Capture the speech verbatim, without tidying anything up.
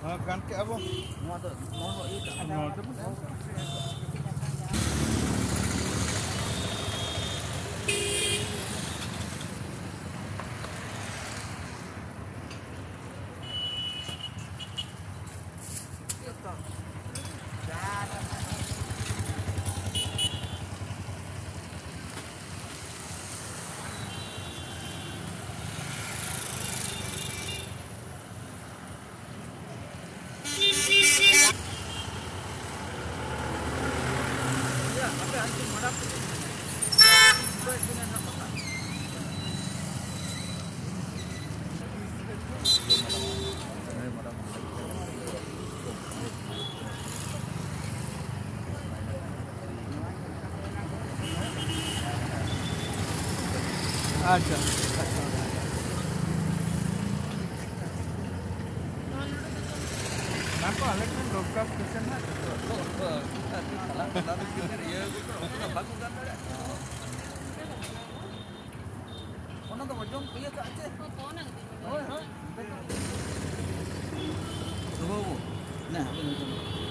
ᱱᱚᱣᱟ ᱜᱟᱱ ᱠᱮᱜᱼᱟ ᱵᱚ᱾ ᱱᱚᱣᱟ ᱫᱚ, ᱱᱚᱣᱟ ᱫᱚ ᱤᱭᱟᱹ ᱠᱟᱜ ᱢᱮ᱾ ᱱᱚᱣᱟ ᱫᱚ ᱟᱪᱪᱷᱟ᱾ ᱚᱱᱟ ᱠᱚ ᱟᱞᱮ ᱴᱷᱮᱱ ᱫᱚᱨᱠᱟᱨ ᱯᱮᱥᱮᱱᱴ ᱦᱟᱸᱜ᱾ ᱪᱟᱞᱟᱜ ᱠᱟᱱᱟ, ᱤᱭᱟᱹ ᱠᱚ ᱵᱟᱠᱚ ᱜᱟᱱ ᱫᱟᱲᱮᱭᱟᱜ ᱠᱟᱱᱟ᱾ ᱚᱱᱟ ᱫᱚ ᱚᱡᱚᱱ ᱤᱭᱟᱹ ᱠᱟᱜ ᱪᱮ? ᱦᱳᱭ, ᱦᱳᱭ᱾ ᱫᱩᱵᱟᱹ ᱵᱟᱹᱵᱩ, ᱱᱮ, ᱦᱟᱯᱮ ᱱᱩᱭ ᱴᱷᱮᱱ᱾